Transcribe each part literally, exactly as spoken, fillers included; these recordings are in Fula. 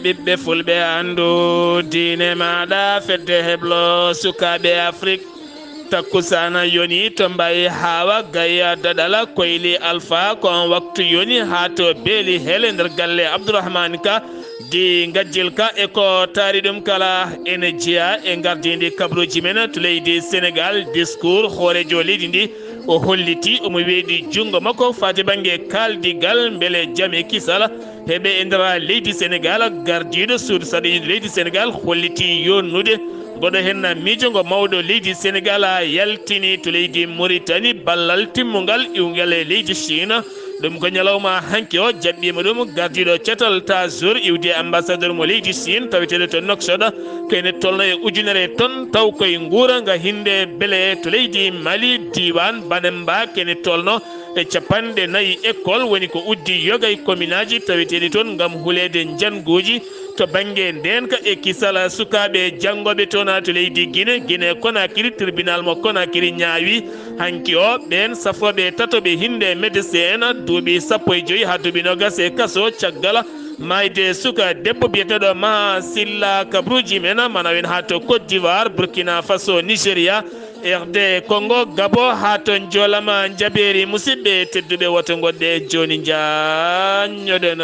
Ɓiɓɓe fulɓe anndu diine maaɗa, fedde heblo sukaaɓe Afrik. Takkusaana yoni to mbayi haawa gaya daɗala koyli alfa ko on waktu yoni haa to beeli hele nder galle Abdourahmane Ka di ngajjil ka e ko taari ɗum kala ene jeya e ngardiindi kabruuji men to leydi Sénégal. Discours hooreejo leydi ndi o holliti omo weeɗi junngo makko faade bannge kaaldigal mbele jam e kisal heɓe e nder leydi Sénégal. Gardiiɗo suudu sarɗiiji leydi Sénégal holliti yonnude mboɗo henna miijo ngo mawɗo leydi Sénégal yaltini to leydi Mauritanie ballal timmungal iwngal e leydi Chine. Ɗum ko ñalawma hanki o jaɓɓiima ɗum gardiiɗo catal Tazour iwdi ambassadeur mo leydi Chine taweteeɗo to Nouakchott, kene tolno e ujunere ton taw koye nguura nga hinde bele to leydi Mali, diiwaan Banemba, kene tolno e capanɗe nayi école woni ko uddi yoga e kominaaji taweteeɗi toon ngam huleede njannguuji to bannge ndeenka e kisal sukaaɓe janngooɓe toon to leydi Gine. Gine Konakiri, tribunal mo Konakiri ñaawi hanki o ɓeen safooɓe tato ɓe hinde médecin duuɓi sappo e joyi haa duuɓi noogas e kaso caggal maayde suka debbo biyeteeɗo Maha Silla. Kabruuji men manawen haa to Côte d'Ivoire, Burkina Faso, Nigeria, R D Congo, Gabo, haa to Njolama Njabeeri. Musidɓe tedduɓe, woto ngoɗɗe jooni njaanñoɗen.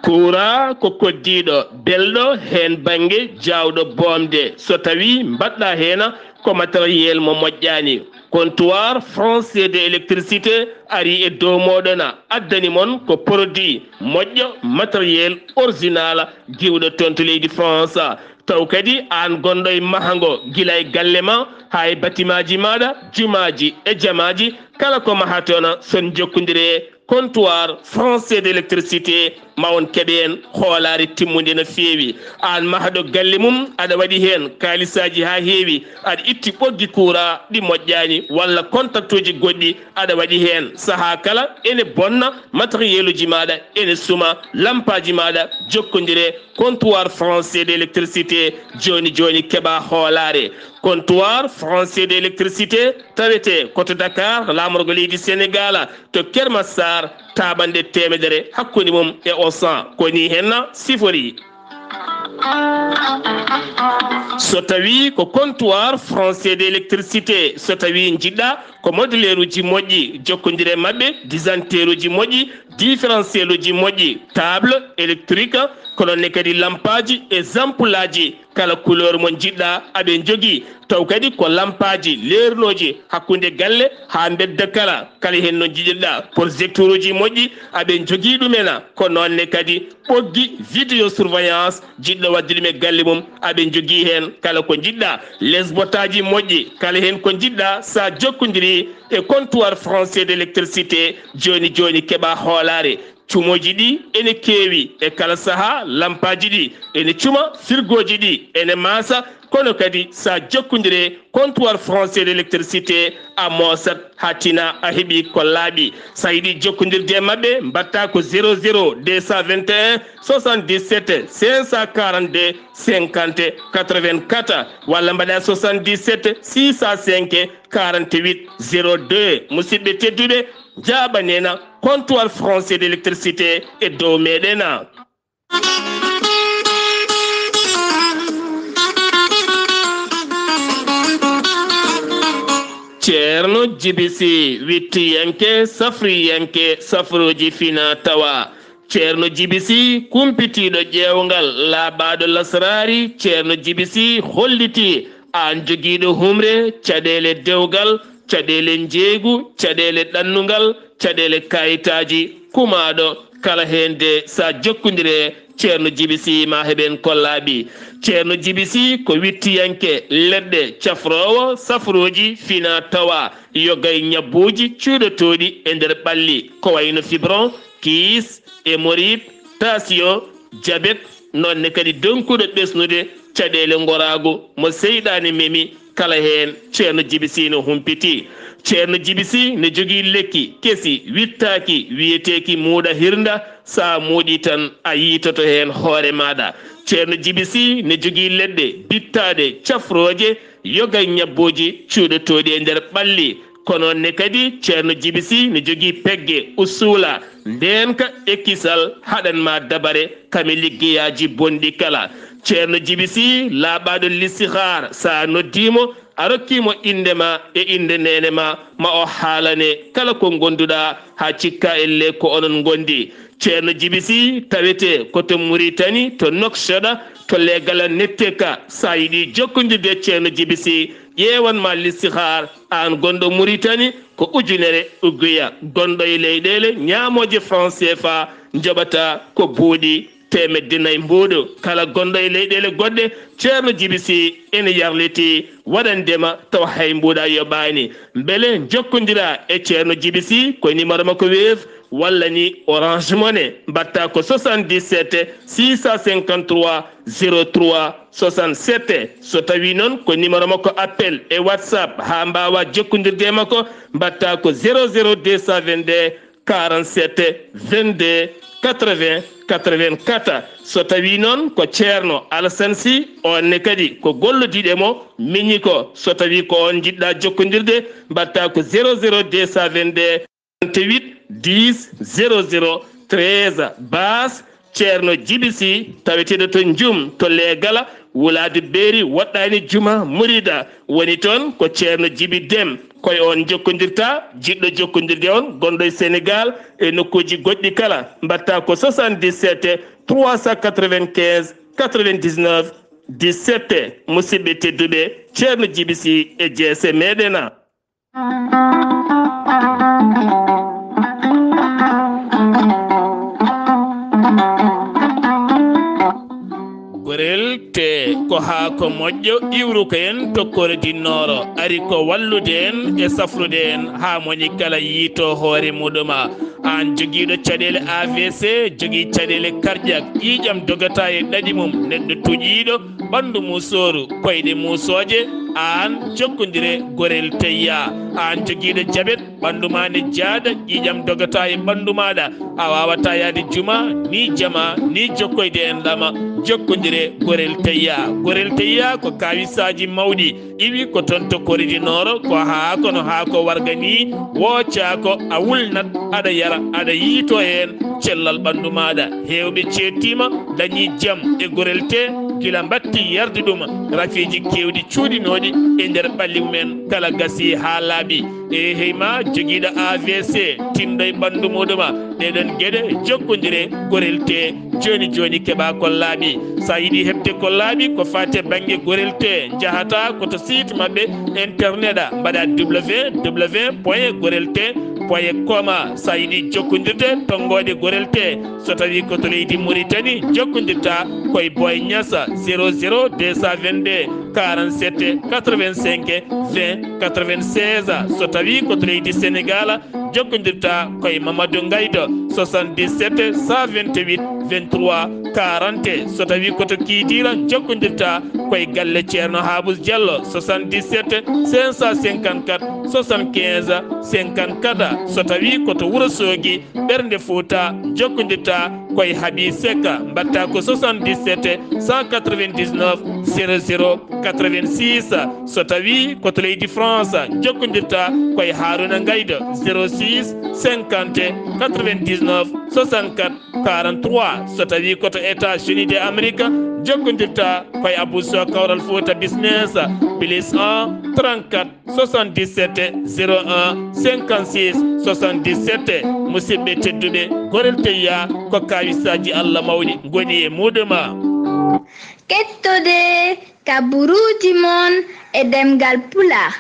Kuura ko koddiiɗo, belɗo heen bannge, jaawɗo boomde. So tawii mbaɗɗa heen ko matériel mo moƴƴaani, comptoir français de électricité ari e dow mooɗon, addani mon ko produit moƴƴo, matériel original, giwɗo toon to leydi France. Taw kadi aan gonɗo e mahango, gila e galle ma haa e batimaaji maaɗa, jumaaji e jamaaji, kala ko mahaton, son jokkondire comptoir français d'électricité, ma on keɓe heen hoolaare timmunde no feewi. Aan mahɗo galle mum, aɗa waɗi heen kaalisaaji haa heewi, aɗa itti ɓoggi kuura ɗi moƴƴaani walla kontaktuuji goɗɗi, aɗa waɗi heen sahaa kala, ene bonna, matériel uji maaɗa ene suma, lampaaji maaɗa, jokkondire comptoir français d'électricité, jooni jooni keɓa hoolaare. Comptoir français d'électricité tawete ko to Dakar, laamorgo leydi Sénégal, to Keur Massar, taaɓannde teemedere hakkunde mum e Auchan. Ko ni henna sifori. So tawi ko comptoir français d'électricité, so tawi njiɗɗa ko modeleeruji moƴƴi, jokkondire maɓɓe, disanteeruji moƴƴi, différentiel uji moƴƴi, table électrique, ko noon ne kadi lampaaji e zampulaaji, kala couleur mo njiɗɗa aɓe njogii. Taw kadi ko lampaaji leernooji hakkunde galle haa mbedda kala, kala heen no njiɗirɗa. Projecteur uji moƴƴi aɓe njogii ɗumen, ko noon ne kadi ɓoggi vidéo surveillance, jiɗɗo waɗde ɗum e galle mum, aɓe njogii heen kala ko njiɗɗa. Lesbotaaji moƴƴi, kala heen ko njiɗɗa, so a jokkondirii e comptoir français d'électricité, jooni jooni keɓa hoolaare. Cumooji ɗi ene keewi e kala sahaa, lampaaji ɗi ene cuma, firgooji ɗi ene maasa, kono kadi so a jokkondire comptoir français d'électricité, a moosat haa tina a heɓi ko laaɓi. So a yiɗi jokkondirde e maɓɓe, mbaɗta ko zéro zéro deux cent vingt et un soixante-dix-sept cinq cent quarante-deux cinquante quatre walla mbaɗa soixante-dix-sept six cent cinq quarante-huit zéro deux. Musidɓe tedduɓe, njaaɓanena comptoir français d'électricité e dow meɗen. Ceerno Jibi Sih, wittiyanke, safriyanke, safrooji fina tawa. Ceerno Jibi Sih, kumpitiiɗo ƴeewngal, laaɓaaɗo lasraari. Ceerno Jibi Sih hollitii aan jogiiɗo humre, caɗeele dewgal, caɗeele njeeygu, caɗeele ɗannungal, caɗeele kayitaaji, kumaaɗo kala heen de, so a jokkondire Ceerno Jibi Sih, ma heɓen ko laaɓi. Ceerno Jibi Sih ko wittiyanke leɗɗe, cafroowo safrooji fina tawa, yoga e ñabbuuji cuuɗotooɗi e nder ɓalli, ko wayno fibron, kiis, hémorroïde, tension, jabet, noon ne kadi donkuɗo ɓesnude caɗeele ngoraagu mo seyɗaane memi, kala heen Ceerno Jibi Sii no humpiti. Ceerno Jibi Sii no jogii lekki kesi wittaaki wiyeteeki muuɗa hirnda. So a muuɗii tan, a yiitoto heen hoore maaɗa. Ceerno Jibi Sii no jogii leɗɗe bittaaɗe cafrooje, yoga e ñabbooji cuuɗotooɗi e nder ɓalli. Kono ne kadi, Ceerno Jibi Sii no jogii pegge usuula, ndeenka e kisal haɗan ma dabare kame liggeyaaji bonɗi kala. Ceerno Jibi Sii laaɓaaɗo listihaar, so a noddii mo, a rokkii mo innde ma e innde neene ma, ma o haalane kala ko ngonduɗaa haa cikka elle ko onon ngondi. Ceerno Jibi Sii tawetee ko to Muritani, to Noksoɗa, to Leegala Netteka. So a yiɗii jokkondirde e Ceerno Jibi Sii, ƴeewan ma listihaar, aan gonɗo Muritani, ko ujunere uguya. Gonɗo e leyɗeele ñaamooje franc C F A, njoɓata ko buuɗi teemedde nayi mbuuɗu. Kala gonɗo e leyɗeele goɗɗe, Ceerno Jibi Sii ene yarlitii waɗandema tawa hay mbuuɗa yoɓaani. Mbele njokkondiraa e Ceerno Jibi Sii ko numéro makko Wave walla ni Orange Money. Mbaɗtaa ko soixante-dix-sept six cent cinquante-trois zéro trois soixante-sept. So tawii noon ko numéro makko appel e WhatsApp, haa mbaawaa jokkondirde e makko, mbaɗtaa ko zéro zéro deux cent vingt-deux quarante-sept vingt-deux quatre-vingts quatre-vingt-quatre. So tawii noon ko Ceerno Alassane Sy, oon ne kadi ko gollodiiɗo e mo miñi ko. So tawii ko oon njiɗɗaa jokkondirde, mbaɗtaa ko zéro zéro deux cent vingt-deux trente-huit dix zéro zéro treize. Baas Ceerno Jibi Sii, taweteeɗo to Njum, to Leegala, wulaadu Beeri, woɗɗaani juma Murida. Woni toon ko Ceerno Jibi Dem. Ko e oon jokkondirta, jiɗɗo jokkondirde on, gonɗo e Senegaal e nokkuuji goɗɗi kala. Mbaɗtaa ko soixante-dix-sept trois cent quatre-vingt-quinze quatre-vingt-dix-neuf dix-sept. Musidɓe tedduɓe, Ceerno Jibi Sii e jeese meɗen. Gorel te ko haako moƴƴo iwruko en tokkoore dinnooro, ari ko wallude en e safrude en haa moni kala yiito hoore muɗuma. Aan jogiiɗo caɗeele A V C, jogii caɗeele karƴak, ƴiiƴam dogata e ɗaɗi mum, neɗɗo tuƴiiɗo, ɓanndu muusooru, koyɗe muusooje, aan jokkondire Gorel Teyya. Aan jogiiɗo jabet, ɓanndu ma ne jaaɗa, ƴiiƴam dogata e ɓanndu maaɗa, a waawataa yahde juma, ni jama, ni jokkoyde en lama. Jokkondire Gorel Teyya. Gorel Teyya ko kawisaaji mawɗi, iwi ko toon to Koridi Nooro, ko haa kono haa ko warga ni, woocaako, a wulnat, aɗa yara, aɗa yiito heen cellal ɓanndu maaɗa. Heewɓe ceettiima, dañii jam e Gorel te, gila mbatti yarde ɗum, rafiiji keewɗi cuuɗinooɗi e nder ɓalli mumen kala gasii haa laaɓi. E hey ma jogiiɗo A V C, tinndo e ɓanndu muɗuma, ɗeɗon geɗe jokkondire Gorel te. Jooni jooni keɓa ko laaɓi. So a yiɗi heɓde ko laaɓi ko faati e bannge Gorel te, njahata ko to site maɓɓe internet a, mbaɗa W W W point gorel te point com a. So a yiɗi jokkondirde tonngoode Gorel te, so tawi ko to leydi Mauritanie, jokkondirta koye Boy Niass, zéro zéro deux cent vingt-deux quarante-sept quatre-vingt-cinq vingt quatre-vingt-seize. So tawi ko to leydi Sénégal, jokkondirta koye Mamadou Ngaydo, soixante-dix-sept cent vingt-huit vingt-trois quarante. So tawi ko to Kidira, jokkondirta koye galle Ceerno Habous Diallo, soixante-dix-sept cinq cent cinquante-quatre soixante-quinze cinquante-quatre. So tawi ko to Wuro Soogi, Ɓernde Fuuta, jokkondirta koye Habi Seck, mbaɗta ko soixante-dix-sept cent quatre-vingt-dix-neuf zéro zéro quatre-vingt-six. So tawi ko to leydi France, jokkondirta koye Haruna Ngaydo, zéro six cinquante quatre-vingt-dix-neuf soixante-quatre quarante-trois. So tawi ko to États-Unis de Amérique, jokkondirta koye Abou Sow Kawral Fuuta Business, plus un trente-quatre soixante-dix-sept zéro un cinquante-six soixante-dix-sept. Musidɓe tedduɓe, Gorel Teyya ko kawisaaji Allah mawɗi ngoni e muɗuma. Kettode kaburuuji mon e ɗemngal Pulaar,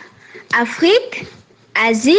Afrique, Asie,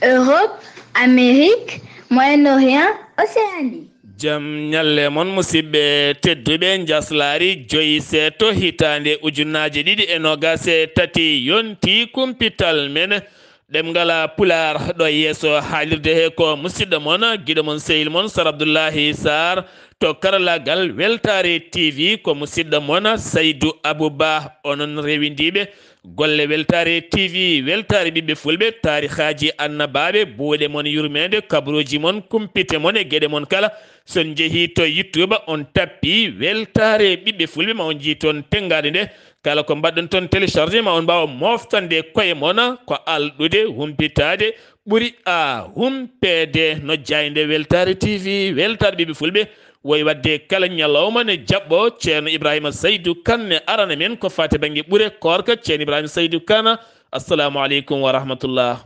Europe, Amérique, Moyen-Orient, Océanie. Jam ñalle mon, musidɓe tedduɓe. Njaslaari joyi seeto hitaande ujunaaje ɗiɗi e noogaas e tati yonti kumpital men. Ɗemngal Pulaar ɗo yeeso haalirde he ko musidɗo mon, giɗo mon, sehil mon, Sar Abdullahi Sarr to karallagal Weltaare T V, ko musidɗo mon Saydu Abu Ba. Onon rewindiiɓe golle Weltaare T V, weltaare ɓiɓɓe fulɓe, taarihaaji annabaaɓe, buuɗe mon yurmeende, kabaruuji mon, kumpite mon e geɗe mon kala. So on njehii to YouTube, on tappi Weltaare ɓiɓɓe fulɓe, ma on njii toon tenngaade nde. Kala ko mbaɗɗon toon téléchargé, ma on mbaaw moftande koye mon ko alɗude, humpitaade, ɓuri a humpeede. No jaaynde Weltaare T V, Weltaare ɓiɓɓe fulɓe, woy waɗde kala ñalawma ne jaɓɓo Ceerno Ibrahima Saydu Kan ne arana men ko faati bannge ɓure koorka. Ceerno Ibrahima Saydu Kan, assalamu aleykum wa rahmatullah.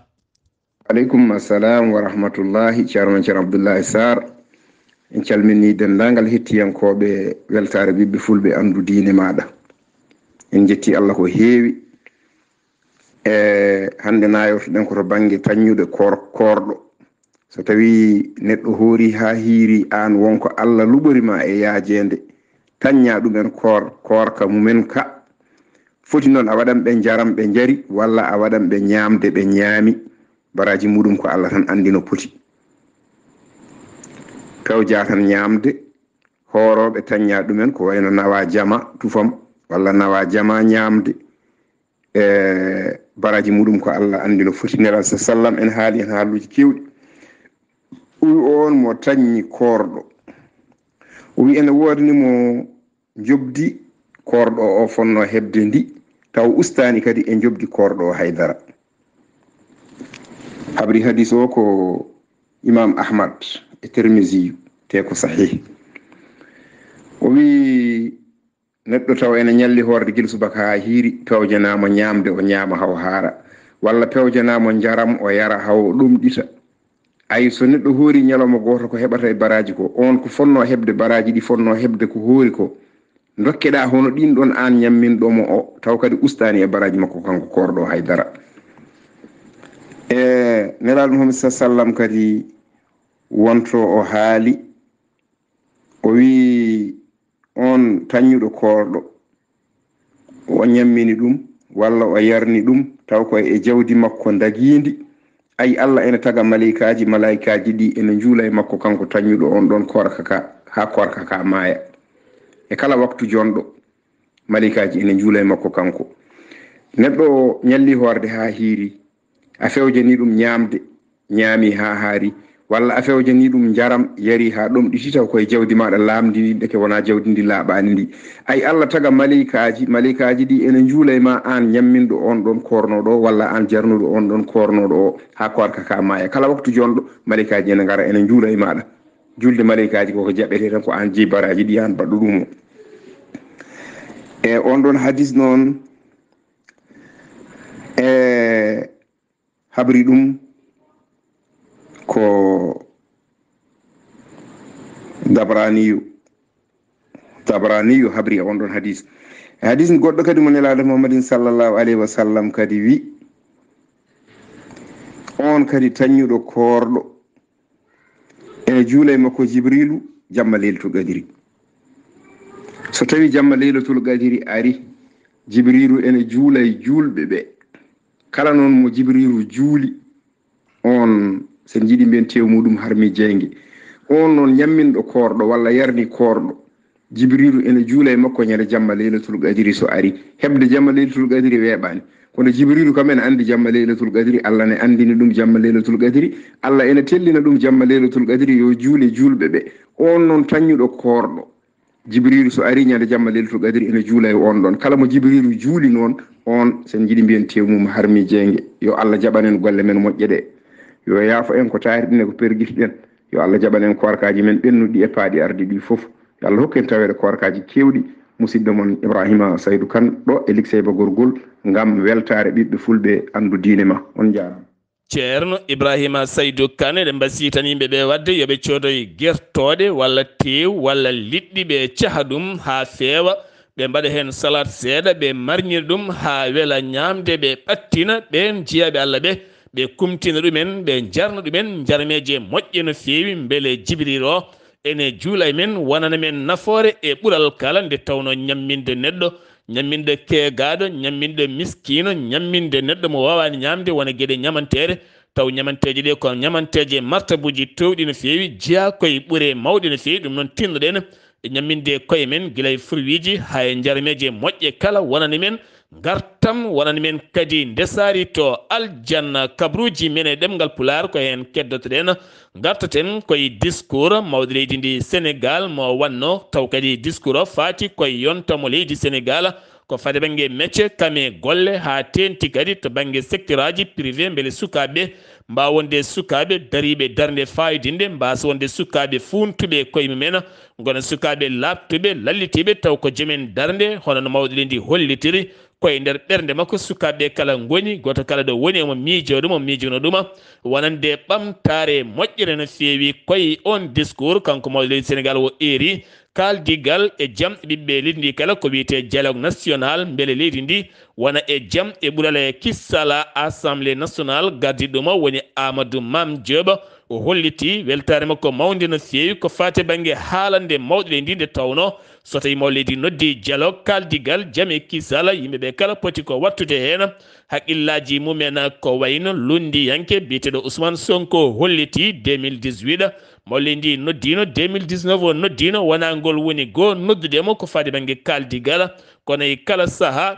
Aleykum assalam wa rahmatullahi. Ceerno men Ceerno Abdullahi Sarr, en calminii denndaangal hettiyankooɓe Weltaare ɓiɓɓe fulɓe, anndu diine maaɗa. En njetti Allah ko heewi. E hannde naayortoɗen ko to bannge taññude koor-, koorɗo. So tawii neɗɗo hoori haa hiiri, aan won ko Allah luɓori ma e yaajeende, taññaa ɗumen koor-, koorka mumen ka. Foti noon a waɗan ɓe njaram ɓe njari, walla a waɗan ɓe ñaamde ɓe ñaami. Baraaji muɗum ko Allah tan anndi no poti. Pewjaa tan ñaamde, hoorooɓe taññaa ɗumen ko wayno nawaa jama tufam, walla nawaa jama ñaamde. E baraaji muɗum ko Allah anndi no foti. Nelal sa sallam en haali heen haaluuji keewɗi. O wi oon mo tañi koorɗo, o wi ene woodani mo njoɓdi koorɗo o fonnoo heɓde ndi, taw ustaani kadi e njoɓdi koorɗo o hay dara. Habri hadis o ko Imam Ahmad e Tirmisiyu, te ko sahih. O wi, neɗɗo taw ene ñalli hoorde gila subaka haa hiiri, pewjanaa mo ñaamde, o ñaama haw haara, walla pewjanaa mo njaram, o yara haw o ɗomɗita. Ay, so neɗɗo hoori ñalawma gooto, ko heɓata e baraaji ko, oon ko fonnoo heɓde baraaji ɗi fonnoo heɓde ko hoori ko, ndokkeɗaa hono ɗiin ɗoon aan ñamminɗo mo o, taw kadi ustaani e baraaji makko kanko koorɗo o hay dara. E Nelaaɗo Muhammad sa sallam kadi wonto o haali, o wi, oon taññuɗo koorɗo, o ñammini ɗum, walla o yarni ɗum, taw ko e jawdi makko ndagiindi. Ay, Allah ene taga maleykaaji, maleykaaji ɗi ene njuula e makko kanko taññuɗo oon ɗoon koorka ka, haa koorka ka maaya. E kala waktu jonɗo, maleykaaji ene njuula e makko kanko. Neɗɗo o ñalli hoorde haa hiiri, a fewjani ɗum ñaamde, ñaami haa haari, walla a fewjani ɗum njaram, yari haa ɗomɗiti, taw koye jawdi maaɗa laamndi ndi, ndeke wonaa jawdi ndi laaɓaani ndi. Ay, Allah taga maleykaaji, maleykaaji ɗi ene njuula e ma aan ñamminɗo oon ɗoon koornooɗo o, walla aan jarnuɗo oon ɗoon koornooɗo o, haa koorka ka maaya. Kala waktu jonɗo, maleykaaji ene ngara, ene njuula e maaɗa. Julde maleykaaji ko, ko jaɓetee tan, ko aan jeyi baraaji ɗi, aan baɗɗo ɗum o. E oon ɗoon hadis noon, e habri ɗum ko Dabraniyu. Dabraniyu habri e oon ɗoon hadis. E hadis goɗɗo kadi mo Nelaaɗo Muhammadin sallallahu alayhi wa sallam kadi wi, oon kadi taññuɗo koorɗo, ene juula e makko Jibriilu jamma Leylatul Qadiri. So tawii jamma Leylatul Qadiri ari, Jibriilu ene juula e juulɓe ɓe. Kala noon mo Jibriilu juuli, oon, so en njiɗi mbiyen tew muɗum harmi jeynge. Oon noon ñamminɗo koorɗo walla yarni koorɗo, Jibriilu ene juula e makko ñande jamma Leylatul Qadiri so ari. Heɓde jamma Leylatul Qadiri weeɓaani. Kono Jibriilu kam ene anndi jamma Leylatul Qadiri, Allah ne anndini ɗum jamma Leylatul Qadiri, Allah ene tellina ɗum jamma Leylatul Qadiri, yo juule juulɓe ɓe. Oon noon taññuɗo koorɗo, Jibriilu so ari ñande jamma Leylatul Qadiri ene juula e oon ɗoon. Kala mo Jibriilu juuli noon, oon, so en njiɗi mbiyen tew mum harmi jeynge. Yo Allah jaɓan en golle men moƴƴe ɗe. Yo yaafo en ko taariɗen e ko pergitiɗen. Yo Allah jaɓan en koorkaaji men ɓennuɗi e paaɗi ardi ɗi fof. Yo Allah hokku en taweede koorkaaji keewɗi. Musidɗo mon Ibrahima Saydu Kan ɗo e Likseyba Gorgol ngam weltaare ɓiɓɓe fulɓe, anndu diine ma. On njaaraama. Ceerno Ibrahima Saydu Kan, eɗen mbasiytani yimɓe ɓe waɗde yo ɓe coodoy gertooɗe walla teew walla liɗɗi, ɓe caha ɗum haa feewa, ɓe mbaɗa heen salaat seeɗa, ɓe marñira ɗum haa wela ñaamde, ɓe ɓattina ɓeen jiyaaɓe Allah ɓe, ɓe kumtina ɗumen, ɓe njarna ɗumen njarmeeje moƴƴe no feewi, mbele Jibriil o ene juula e men, wonana men nafoore e ɓural kala, nde tawnoo ñamminde neɗɗo ñamminɗo keegaaɗo, ñamminɗo miskiino, ñamminde neɗɗo mo waawaani ñaamde, wona geɗe ñamanteere, taw ñamanteeje ɗe ko ñamanteeje martabuuji toowɗi no feewi, jeyaa koye ɓure mawɗe no feewi. Ɗum noon, tinnoɗen e ñamminde koye men, gila e furwiiji haa e njarmeeje moƴƴe kala wonani men ngartam, wonani men kadi ndesaari to aljanna. Kabruuji men e ɗemngal Pulaar, ko heen keddotoɗen. Ngartaten koye discours mawɗo leydi ndi Sénégal mo wanno, taw kadi discours o faati koye yonta mo leydi Sénégal, ko faade bannge mecce kame golle, haa teenti kadi to bannge secteuraaji privé, mbele sukaaɓe mbaawa wonde sukaaɓe dariiɓe darnde faayodinde, mbaasa wonde sukaaɓe fuuntuɓe koye mumen, ngona sukaaɓe laaɓtuɓe, lallitiiɓe, taw ko jomen darnde, hono no mawɗo leydi ndi hollitiri. Koye nder ɓernde makko sukaaɓe kala ngoni, gooto kala ɗo woni omo miijoo ɗum, omo miijunoo ɗum wonande ɓamtaare moƴƴere no feewi. Koye oon discours, kanko mawɗo leydi Sénégal o eeri kaaldigal e jam ɓiɓɓe leydi ndi kala, ko wiyetee dialogue national, mbele leydi ndi wona e jam e ɓural e kisal. Assemblée nationale gardiiɗo mo woni Amadou Mame Diop, o hollitii weltaare makko mawnde no feewi ko faati bannge haalande mawɗo leydi ndi, nde tawnoo so tawii mawɗo leydi noddi dialogue, kaaldigal, jam e kisal, yimɓe ɓe kala poti ko wattude heen haqqillaaji mumen. Ko wayno lunndiyanke biyeteeɗo Ousmane Sonko hollitii deux mille dix-huit, mawɗo leydi ndi noddiino, deux mille dix-neuf o noddiino, wonaa ngol woni goo noddude mo ko faati bannge kaaldigal, kono e kala sahaa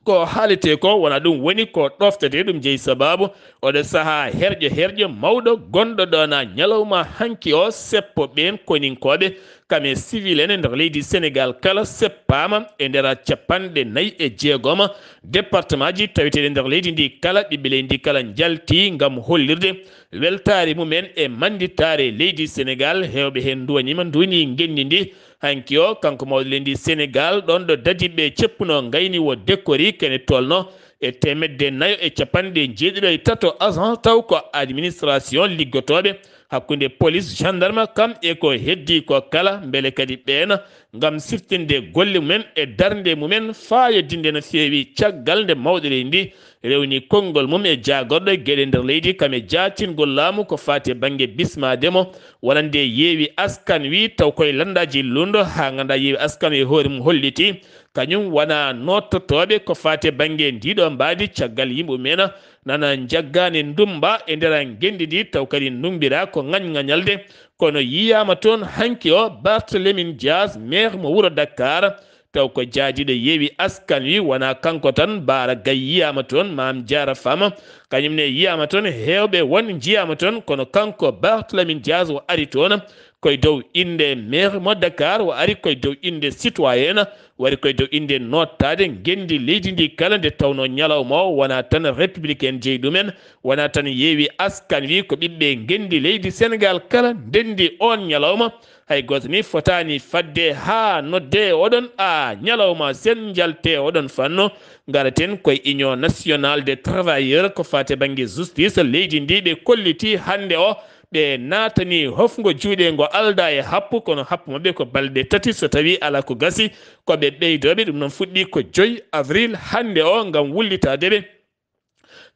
ko haaletee ko, wona ɗum woni ko ɗoftete. Ɗum jeyi sabaabu oɗo sahaa herƴo herƴo mawɗo gonɗo ɗoon ñalawma hanki o, seppo ɓeen koninkooɓe, kam e civil en e nder leydi Sénégal kala seppaama e nder capanɗe nayi e jeegom département ji taweteeɗi e nder leydi ndi kala, ɓiɓɓe leydi ndi kala njalti ngam hollirde weltaare mumen e mannditaare leydi Sénégal. Heewɓe heen nduwaniima, nduwani ngenndi ndi. Hanki o, kanko mawɗo leydi Sénégal, ɗoon ɗo dadiiɓe ceppuno ngayni o décoré, kene tolno e teemedde nayo e capanɗe jeeɗiɗo e tato agent, taw ko administration liggotooɓe hakkunde police, gendarme, kam e ko heddii ko kala, mbele kadi ɓeen ngam siftinde golle mumen e darnde mumen faayodinde no feewi. Caggal nde mawɗo leydi ndi rewni konngol mum e jaagorɗo geɗe nder leydi, kam e jaatingol laamu ko faati e bannge bismaade mo, wonande Yeewi Askan Wi, taw koye lanndaaji lunndo, haa nganndaa Yeewi Askan Wi e hoore mum hollitii kañum wona noottotooɓe ko faati e bannge ndiɗo mbaadi, caggal yimɓe mumen nana njaggaani ndummba e nder ngenndi ndi, taw kadi ndummbiraa ko ŋañŋañalde. Kono yiyaama toon hanki o Barthélémy Dias, maire mo wuro Dakar, taw ko jaadiiɗo Yeewi Askan Wi, wonaa kanko tan, Baara Gay yiyaama toon, Maam Jaara Fama, kañum ne yiyaama toon, heewɓe won njiyaama toon, kono kanko Barthélémy Dias o ari toon koye dow innde maire mo Dakar, o ari koye dow innde citoyen, o ari koye dow innde noottaade ngenndi leydi ndi kala, nde tawnoo ñalawma o wonaa tan Républicain jeyi ɗumen, wonaa tan Yeewi Askan Wi, ko ɓiɓɓe ngenndi leydi Sénégal kala ndenndi oon ñalawma. Hay gooto ni fotaani fadde haa nodde oɗon a ñalawma, sen njalte oɗon fannu. Ngaraten koye Union Nationale des Travailleurs, ko faati e bannge justice leydi ndi, ɓe kolliti hannde o ɓe naatani hofngo juuɗe ngo aldaa e happu, kono happu maɓɓe ko balɗe tati, so tawii alaa ko gasi, ko ɓe ɓeydooɓe. Ɗum noon fuɗɗii ko joy avril hannde o ngam wullitaade ɓe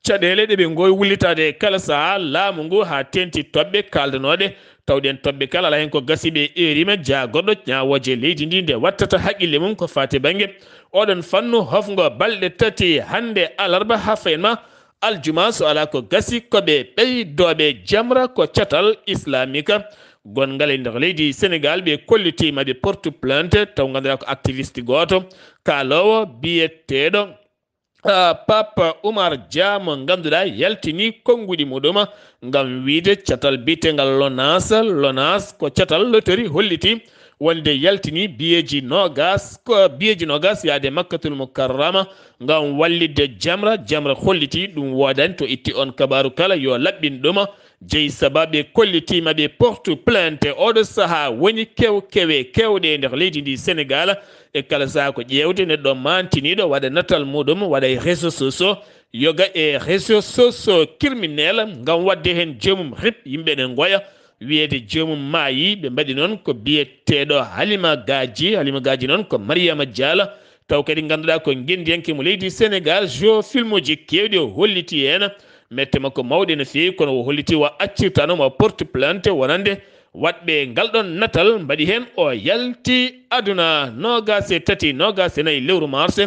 caɗeele ɗe ɓe ngowi wullitaade e kala sahaa laamu ngu, haa teenti toɓɓe kaaldanooɗe, tawɗen toɓɓe kala alaa heen ko gasi, ɓe eeriima jaagorɗo ñaawooje leydi ndi nde wattata haqqille mum ko faati e bannge oɗon fannu. Hofngo balɗe tati hannde alarba haa fayin ma aljuma, so alaa ko gasi, ko ɓe ɓeydooɓe jamra ko catal islamique gonngal e nder leydi Sénégal, ɓe kolliti ma ɓe portu plainte, taw ngannduɗaa ko activiste gooto kaaloowo biyeteeɗo ah, Pape Oumar Dia mo ngannduɗaa yaltini konnguɗi muɗum ngam wiyde catal biyetengal LONASE. LONASE ko catal lotori holliti wonde yaltini biyeeji noogas, ko biyeeji noogas yaade Makkatul Mukarrama ngam wallitde jamra. Jamra holliti ɗum woodani, to itti oon kabaaru kala yo laɓɓin ɗum. Jeyi sabaabu ɓe kolliti ma ɓe portu plainte. Oɗo sahaa woni kew kewe keewɗe e nder leydi ndi Sénégal. E kala sahaa ko ƴeewde neɗɗo maantiniiɗo waɗa natal muɗum, waɗa e réseaux sociaux, yoga e réseaux sociaux criminel ngam waɗde heen joomum rip, yimɓe ne ngoya wiyeede joomum maayi. Ɓe mbaɗi noon ko biyeteeɗo Halima Gadji. Halima Gadji noon ko Mariama Diallo, taw kadi ngannduɗaa ko ngenndiyanke mo leydi Sénégal. Jo filmuji keewɗi o holliti heen mette makko mawɗe no feewi, kono o holliti wa accirtaano mo porte plainte wonande Waɗɓe ngal ɗon natal mbaɗi heen o yalti aduna noogaas e tati, noogaas e nayi lewru mars.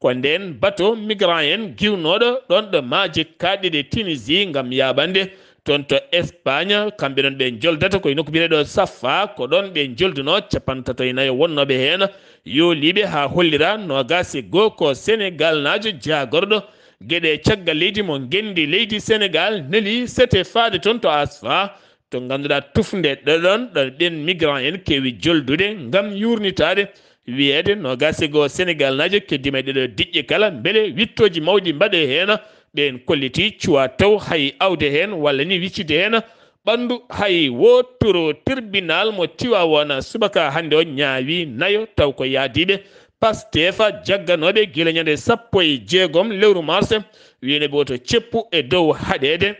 Ko ndeen bato migrant en giwnooɗo ɗon ɗo maaje kaaɗɗe ɗe Tunisie ngam yaaɓande toon to Espagne. Kamɓe noon ɓe njoldata koye nokku biyeteeɗo Safa, ko ɗoon ɓe njoldunoo, capanɗe tato e nayo wonnooɓe heen yooliiɓe haa hollira noogaas e goo ko Senegaalnaajo jaagorɗo geɗe caggal leydi mo ngenndi leydi Senegaal neli sete faade toon to Asfa, to ngannduɗaa tufnde ɗoɗon ɗo ɓeen migrant en keewi joldude ngam yuurnitaade wiyeede noogaas e goo Senegaalnaajo keddiima e ɗeɗo diƴƴe kala, mbele wiɗtooji mawɗi mbaɗee heen, ɓeen kolliti cuwaa taw hay awde heen walla ni wiccide heen ɓanndu hay wooturu. Tribunal mo Tiwaawoona subaka hannde o ñaawi nayo taw ko yahdiiɓe Pastef jagganooɓe gila ñande sappo e jeegom lewru mars, wiyeede ɓe woto ceppu e dow haɗeede.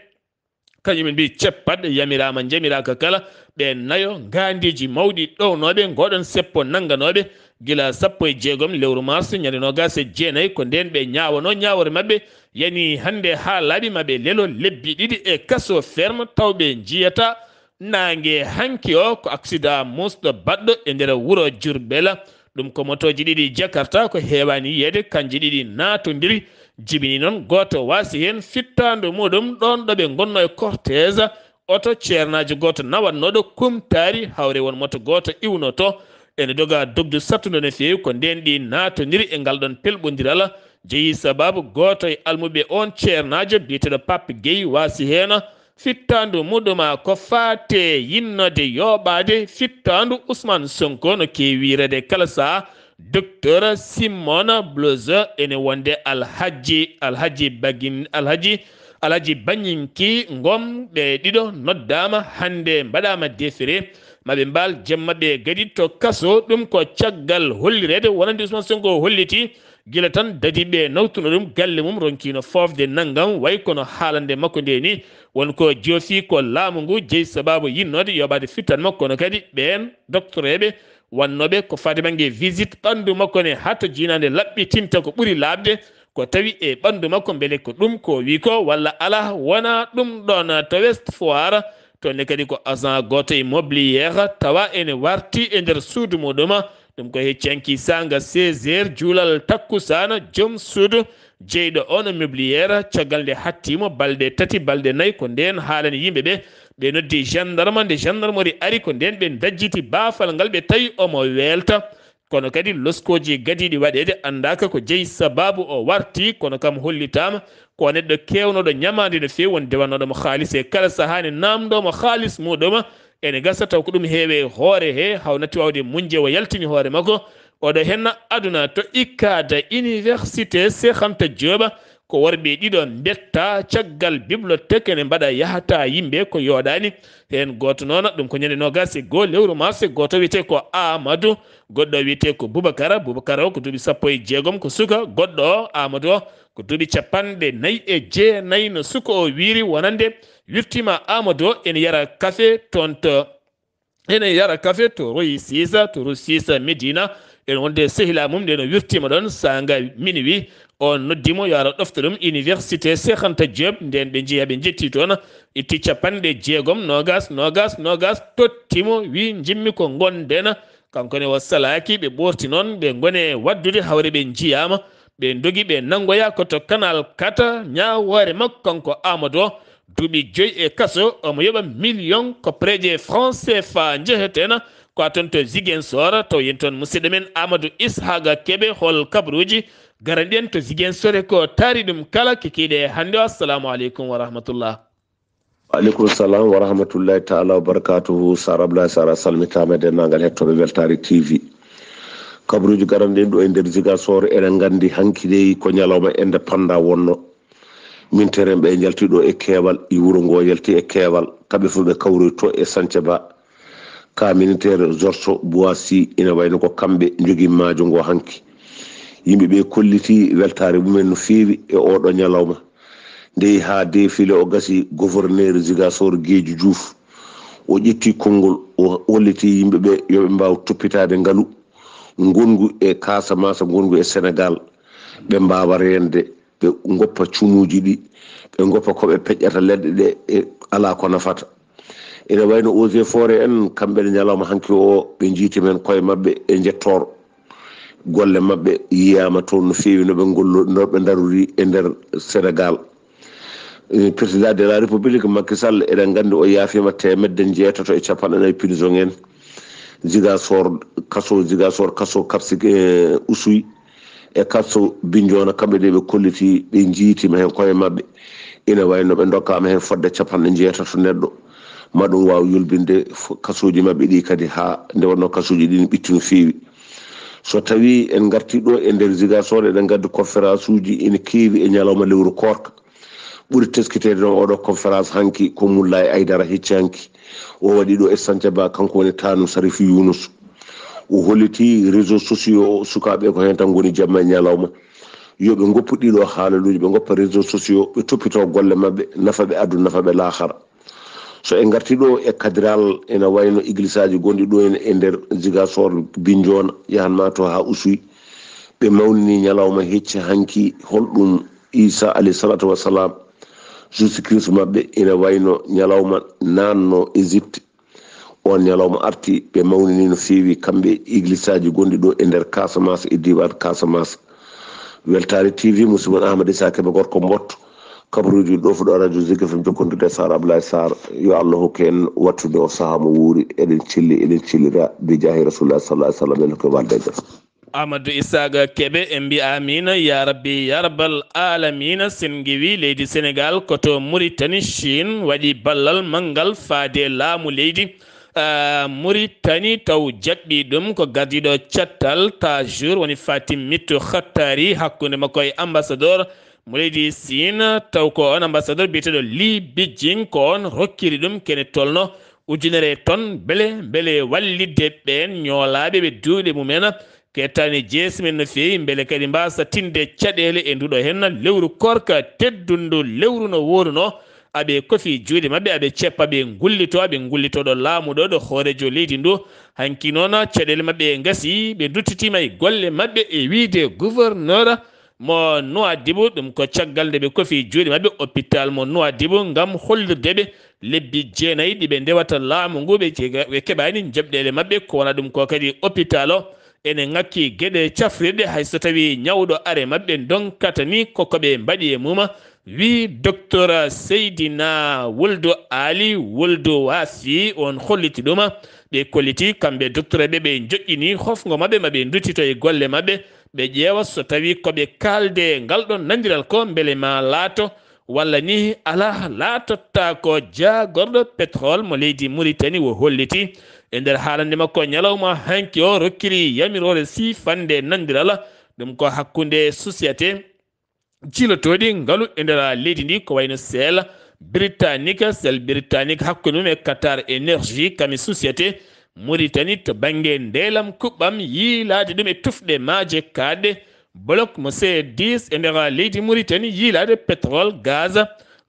Kañum en mbii ceppat yamiraama njamiraaka kala, ɓe nayo ngaandiiji mawɗi ɗownooɓe ngoɗon seppo nannganooɓe gila sappo e jeegom lewru mars ñande noogaas e jeenayi. Ko ndeen ɓe ñaawanoo ñaawoore maɓɓe yani hannde haa laaɓi maɓɓe lelo lebbi ɗiɗi e kaso ferme taw ɓe njiyata naange hanki o ko aksidaa muusɗo baɗɗo e nder wuro Jurbel. Ɗum ko motooji ɗiɗi Jakarta ko heewaani yiyeede, kanji ɗiɗi naatondiri, jibini noon gooto waasi heen fittaandu muɗum ɗoon ɗo ɓe ngonno e cortège oto ceernaajo gooto nawatnooɗo kumtaari hawre won moto gooto iwnoto ene doga dogdu sattundo no feewi. Ko ndeen ɗi naatondiri e ngal ɗoon pelɓondiral jeyi sababu gooto e almuɓe oon ceernaajo biyeteeɗo Pape Gueye waasi heen fittaandu muɗuma ko faate yinnoode yooɓaade fittaandu Ousmane Sonko no keewi wiireede kala saha. Docteur Simon Blouse ene wonde Alhaji Alhaji Bagin Alhaji Alhaji Bañinki Ngom, ɓe ɗiɗo noddaama hannde mbaɗaama defere maɓe mbaal jemma ɓe gadi to kaso. Ɗum ko caggal hollireede wonande Ousmane Sonko holliti gila tan dadi ɓe nawtuno ɗum galle mum ronkiino foofde nanngam way kono haalande makko nde ni won ko joofi ko laamu ngu jeyi sababu yinnoode yoɓaade fittan makko kono kadi ɓeen doktoreeɓe wannooɓe ko faade bannge visite ɓanndu makko ne haa to jiinaande laɓɓitinta ko ɓuri laaɓde ko tawi e ɓanndu makko mbele ko ɗum ko wi ko walla alaa wona ɗum ɗoon to West Foire. Toon ne kadi ko agent gooto e mobilier tawa ene warti e nder suudu muɗum. Ɗum ko hecci hanki saanga seize heures juulal takkusaana joom suudu jeyɗo on mobilier caggal nde hattiimo balɗe tati balɗe nayi ko ndeen haalani yimɓe ɓe ɓe noddi gendarme nde gendarmerie ari ko ndeen ɓe dajjiti baafal ngal ɓe tawi omo weelta. Kono kadi loskooji gadiiɗi waɗeede anndaaka ko jeyi sabaabu o warti kono kam hollitaama ko neɗɗo keewnooɗo ñamaande no feewi won dewannooɗo mo haalis e kala sahaa ne naamndoo mo haalis muɗum. Ene gasa taw ko ɗum heewe hoore he hawnati waawde muñde o yaltini hoore makko oɗo henna aduna to ikkada université Cheikh Anta Diop. Ko worɓe ɗiɗo mbetta caggal bibliothèque ene mbaɗa yahata yimɓe ko yooɗaani. Heen gooto noon ɗum ko ñande noogaas e goo lewru mars gooto wiyetee ko Amadou goɗɗo wiyetee ko Boubacara Boubacara o ko duuɓi sappo e jeegom ko suka goɗɗo o Amadou o ko duuɓi capanɗe nayi e jeenayi no suka o wiiri wonande wirtiima Amadou o ene yara kafe toon to ene yara kafe to Royi Sisa to Royi Sisa Medina ene wonde sehila mum nde no wirtiima ɗoon saanga minuit o noddi mo yo ara ɗofta ɗum université Cheikh Anta Diop ndeen ɓe njehi ɓe njetti toon itti capanɗe jeegom noogaas noogaas noogaas totti mo wi njimmi ko ngonden. Kanko ne o salaaki ɓe ɓoorti noon ɓe ngone waɗdude hawre ɓe njiyaama ɓe ndogi ɓe nanngoya ko to kanal kata ñaawoore makko kanko Amadou o duuɓi joyi e kaso omo yoɓa million ko preje français fa njehetena ko a toon to Ziguinchor taw yen toon musidɗo men Amadou Ishaga Kebe hol kabaruuji garanɗi en to Ziguinchor e ko taari ɗum kala kikiiɗe hannde o assalamu aleykum wa rahmatullah. Waaleykum salam wa rahmatullahi taala wa barakatuhu. Sara Ablaye Sara salmitaama e denndaangal hettooɓe Weltaare T V. Kabaruuji garanɗi en ɗo e nder Ziguinchor eɗen nganndi hanki dey ko ñalawma indépendant wonno. Mintereeɓe ɓe njalti ɗo e keewal, e wuro ngo yalti e keewal, kamɓe fof ɓe kawroyto e Santhiaba. Ka miniteer Zorso Boissy ina wayno ko kamɓe njogii maajo ngo hanki. Yimɓe ɓe kolliti weltaare mumen no feewi e oɗo ñalawma. Nde yehi haa defile o gasi gouverneur Ziguinchor Geeju Juuf. O ƴetti konngol, o holliti yimɓe ɓe yo ɓe mbaaw toppitaade ngalu, ngonngu e Casamance, ngonngu e Senegaal. Ɓe mbaawa reende, ɓe ngoppa cumuuji ɗi, ɓe ngoppa ko ɓe peƴƴata leɗɗe ɗe e alaa ko nafata. Ina wayno Eaux et Forêts en, kamɓe ne ñalawma hanki o ɓe njiiti men koye maɓɓe e njettoor. Golle maɓɓe yiyaama toon no feewi, no ɓe ngollo-, no ɓe ndarori e nder Sénégal. Eh, Président de la République Macky Sall, eɗen nganndi o yaafiima teemedde njeetato e capanɗe nayi prison en. Ziguinchor, kaso Ziguinchor, kaso Cap Skirring, eh, Oussouye, e kaso Bignona, kamɓe de ɓe kolliti, ɓe njiitima heen koye maɓɓe. Ina wayno ɓe ndokkaama heen fodde capanɗe njeetato neɗɗo. Ma ɗum waaw yulbinde fo-, kasuuji maɓɓe ɗi kadi haa nde wonnoo kasuuji ɗi ne ɓitti no feewi. So tawii en ngartii ɗo e nder Ziguinchor, eɗen nganndi conférence uji ina keewi e ñalawma lewru koorka. Ɓuri teskiteede noon oɗo conférence hanki ko Moulay Aydara hecci hanki. O waɗi ɗo e Santhiaba, kanko woni taanum Sarifu Yunus. O holliti réseaux sociaux o, sukaaɓe ko heen tan ngoni jamma e ñalawma. Yo ɓe ngoppu ɗiɗo haalaluuji, ɓe ngoppa réseaux sociaux, ɓe toppitoo golle maɓɓe, nafa ɓe aduna, nafa ɓe laakara. So en ngartii ɗo e kadiral, ina wayno eglisaaji gonɗi ɗo en e nder Ziguinchor, Bignona, yahan ma to haa Oussouye, ɓe mawnini ñalawma hecci hanki. Holɗum Isa alayhi salatu wassalam, Jésus Christ maɓɓe, ina wayno ñalawma naanno Égypte. On ñalawma arti, ɓe mawnini no feewi kamɓe eglisaaji gonɗi ɗo e nder Casamance e diiwaan Casamance. Weltaare T V, musidɗo mon Ahmad Issa Kebe, gorko Mbotto, kabaruuji ɗo fuɗo radio Zik F M, jokkondirde e Sar Ablaye Sarr. Yo Allah hokku en wattude o sahaa mo wuuri. Eɗen celli, eɗen cellira bi jaahi Rasulullah sallallahu alaihi wasallam, en ko walde jam. Amadou Isaaga Kebe, en mbi amiina, ya rabbi, ya rabbal aalamiina. Sen ngewi leydi Senegal, ko to Mauritanie, Chine waɗi ballal manngal faade laamu leydi, ah, Mauritanie, taw jaɓɓi ɗum ko gardiiɗo cattal Tajour, woni Fatim Mittu Khattari, hakkunde makko e ambassadeur mo leydi Chine, taw ko on ambassadeur biyeteeɗo Li Bijing, ko on rokkiri ɗum kene tolno ujunere ton, mbele, mbele wallitde ɓeen ñoolaaɓe ɓe duuɗe mumen kettaani jeesi men no feewi, mbele kadi mbaasa tinde caɗeele e nduɗo henna lewru koorka teddundu, lewru no wooruno, aɓe kofi juuɗe maɓɓe, aɓe ceppa, ɓe ngullito, aɓe ngullito ɗo laamu ɗo, ɗo hooreejo leydi ndu. Hanki noon caɗeele maɓɓe ngasi, ɓe nduttitiima e golle maɓɓe e wiyde gouverneur mo Nouadhibou, ɗum ko caggal nde ɓe kofi juuɗe maɓɓe hôpital mo Nouadhibou ngam hollirde ɓe lebbi jeenayi ɗi ɓe ndewata laamu ngu, ɓe jega-, ɓe keɓaani njoɓɗeele maɓɓe, ko wona ɗum ko kadi hôpital o ene ŋakki geɗe cafrirɗe, hay so tawii ñawɗo are maɓɓe ndonkata ni ko ko ɓe mbaɗi e mum. Wi docteur Seydina Wuldu Ali Wuldu Wasi, on holliti ɗum. Ɓe kolliti kamɓe docteur ɓe, ɓe joƴƴini hofngo maɓɓe, ma ɓe nduttito e golle maɓɓe, ɓe ƴeewa so tawii ko ɓe kaalde ngal ɗon nandiral ko mbele ma laato walla ni alaa, laatotta ko jaagorɗo pétrole mo leydi Mauritanie, o holliti e nder haalande makko ñalawma hanki o rokkiri yamiroore siifande nandiral. Ɗum ko hakkunde société jiilotooɗi ngalu e nder leydi ndi, ko wayno Shell Britannique, Shell Britannique hakkunde mum e Qatar Energy, kami société Mauritanie to bannge ndeelam kuɓɓam yiilaade ɗum e tufɗe maaje kaaɗɗe, bloc mo C dix e nder leydi Mauritanie yiilaade pétrole, gaz.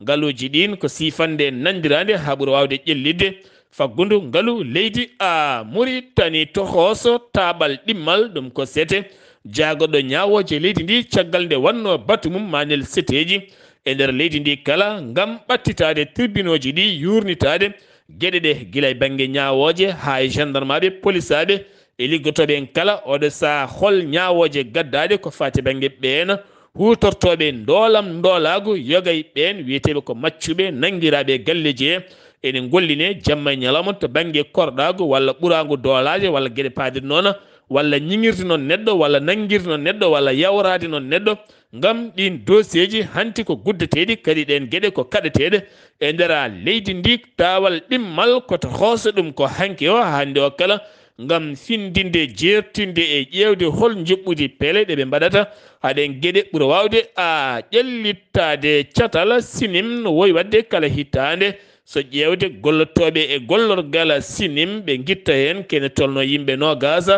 Ngaluuji ɗiin ko siifande nanndiraande haa ɓura waawde ƴellitde faggundu ngalu leydi a Mauritanie. To hooso taaɓal ɗimmal, ɗum ko sete jaagorɗo ñaawooje leydi ndi caggal nde wannoo batu mum Manel Seteji e nder leydi ndi kala ngam ɓattitaade tribunooji ɗi, yuurnitaade geɗe ɗe gila e bannge ñaawooje haa e gendarmaaɓe, polisaaɓe e liggotooɓe en kala. Oɗo sahaa hol ñaawooje gaddaaɗe ko faati bannge ɓeen huutortooɓe ndoolam ndoolaagu, yoga e ɓeen wiyeteeɓe ko maccuɓe nanngiraaɓe e galleeji he ene ngolline jamma e ñalawma to bannge korɗaagu walla ɓuraangu doolaaje walla geɗe paaɗirɗe noon, walla ñiŋirde noon neɗɗo, walla nanngirde noon neɗɗo, walla yawraade noon neɗɗo. Ngam ɗiin dossier ji hanti ko guddateeɗi, kadi ɗeen geɗe ko kaɗeteeɗe e nder leydi ndi. Taawal ɗimmal ko to hooso ɗum ko hanki o hannde o kala ngam findinde, jeertinde e ƴeewde hol njuɓɓudi peele ɗe ɓe mbaɗata haa ɗeen geɗe ɓura waawde a ƴellittaade. Catal sinim no wowi waɗde kala hitaande. So ƴeewde gollotooɓe e gollorgal sinim, ɓe ngitta heen kene tolno yimɓe noogaas,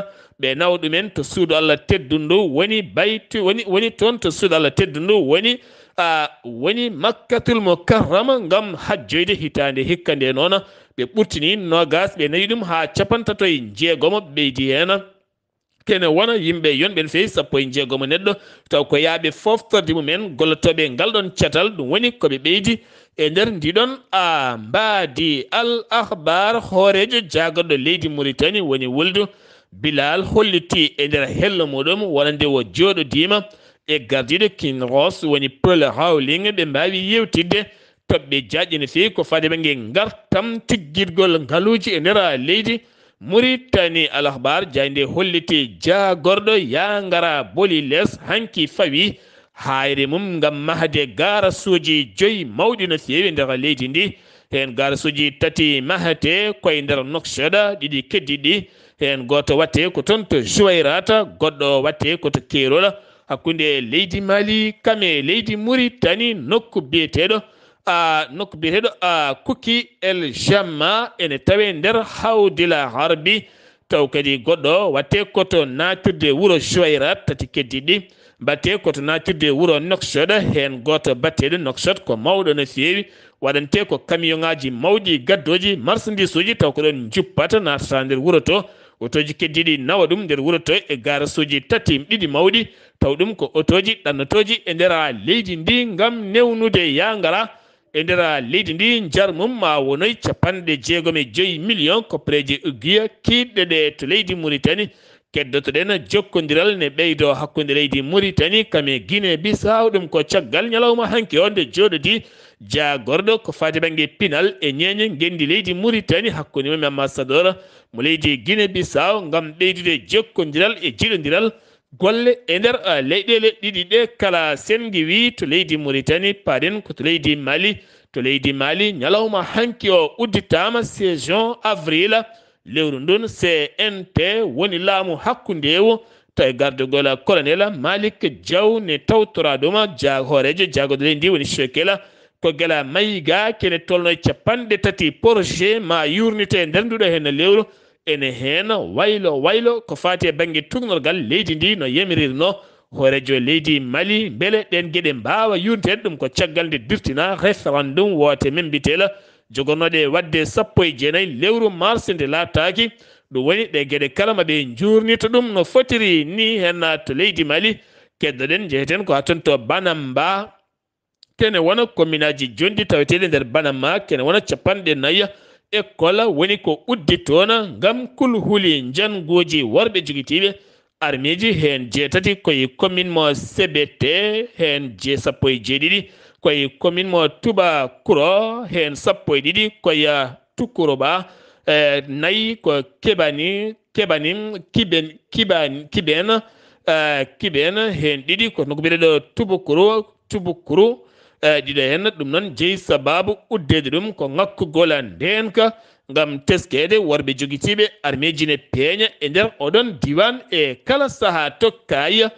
ɓe nawa ɗumen to suudu Allah teddundu woni bayti, woni, woni toon to suudu Allah teddundu woni, a, woni Makkatul Mukarrama ngam hajjoyde hitaande hikka nde noon. Ɓe ɓurtini noogaas, ɓe nawi ɗum haa capantato e jeegomo, ɓeydi heen. Kene wona yimɓe yonɓe no feewi sappo e jeegomo neɗɗo, taw ko yaaɓe fooftorde mumen gollotooɓe ngal ɗon catal, ɗum woni ko ɓe ɓeydi E nder ndiɗon a mbaadi Al Akhbar, hooreejo jaagorɗo leydi Muritani woni wuldu Bilal holliti e nder hello muɗum wonande o jooɗodiima e gardiiɗo Kinross woni Paul Hawlin, ɓe mbaawi yewtidde toɓɓe jaaƴɗe no feewi ko faade bannge ngartam tiggirgol ngaluuji e nder leydi Muritani. Al Akhbar jaaynde holliti jaagorɗo yaa ngara boli les hanki fawi haayre mum ngam mahde gaarasuuji joyi mawɗi no feewi nder leydi ndi. Heen gaarasuuji tati mahate koye nder Nouakchott, ɗiɗi keddiɗi heen gooto watte ko toon to Jouairata, goɗɗo watte ko to Keerol. Hakkunde leydi Mali kam e leydi Muritani, nokku biyeteeɗo a nokku biyeteeɗo a Kuki El Jamma ene tawe nder Hawdila Harbi. Taw kadi goɗɗo watte ko to natirde wuro Jouairat, tati keddiɗi mbatte ko to natirde wuro Nouakchott, heen gooto batteɗo Nouakchott ko mawɗo no feewi, waɗante ko camion ŋaaji mawɗi gaddooji marchandise uji taw ko ɗon njuppata naatata nder wuro to. Otooji keddiɗi nawa ɗum nder wuro to e gaarasuuji tati ɗiɗi mawɗi, taw ɗum ko otooji ɗannotooji e nder leydi ndi ngam newnude yaa ngara e nder leydi ndi. Njar mum ma wonoy capanɗe jeegom e joyi million koppareeje ugiya kiiɗɗe ɗe to leydi Muritani. Keddotoɗen jokkondiral ne ɓeydo hakkunde leydi Muritani kam e Guinée Bissau, ɗum ko caggal ñalawma hanki o nde jooɗodi jaagorɗo ko faati bannge pinal e ñeeñe ngenndi leydi Muritani hakkunde mum e ambassadeur mo leydi Guinée Bissau ngam ɓeydude jokkondiral e jiɗondiral golle e nder, eh, leyɗeele ɗiɗi ɗe kala. Senngi wi to leydi Muritani, paaɗen ko to leydi Mali. To leydi Mali, ñalawma hanki o udditaama seize juin, avril, lewru ndun C N T woni laamu hakkundeewu. Tawi gardugol colonel Malik Diaw ne tawtoraa ɗum ja-, hooreejo jaagorɗe leydi ndi woni Shekela. Ko gila Mayiga kene tolno e capanɗe tati projet ma yurnite e nder nduɗo heen lewru. Ene heen waylo waylo ko faati e bannge tuugnorgal leydi ndi no yamirirno. Hooreejo leydi Mali, mbele ɗeen geɗe mbaawa yurniteede ɗum ko caggal nde dirtina référendum woote membitela jogornoɗe waɗde sappo e jeenayi lewru mars nde laattaaki. Ɗum woni ɗe geɗe kala ma ɓe njuurnita ɗum no fotiri ni heen to leydi Mali. Keddoɗen njeheten ko haa toon to Banamba. Kene wona kominaaji jonɗi taweteeɗi nder Banama, kene wona capanɗe nayi école woni ko uddi toon ngam kulhuli njannguuji worɓe jogitiiɓe armiiji, heen jeetati koye commune mo Sebete, heen je-, sappo e jeeɗiɗi koye commune mo Tubakuro, heen sappo e ɗiɗi koye Tukuruba, eh, nayi ko Kebani, Kebani, Kiben, Kiban, Kiben, eh, Kiben, heen ɗiɗi ko nokku biyeteeɗo Tubukuru, Tubukuru, eh, ɗiɗo heen. Ɗum noon jeyi sababu uddeede ɗum ko ŋakkugol ndeenka ngam teskeede worɓe jogitiiɓe armeeji ne peeña e nder oɗon diiwaan e kala sahaa tokkaaya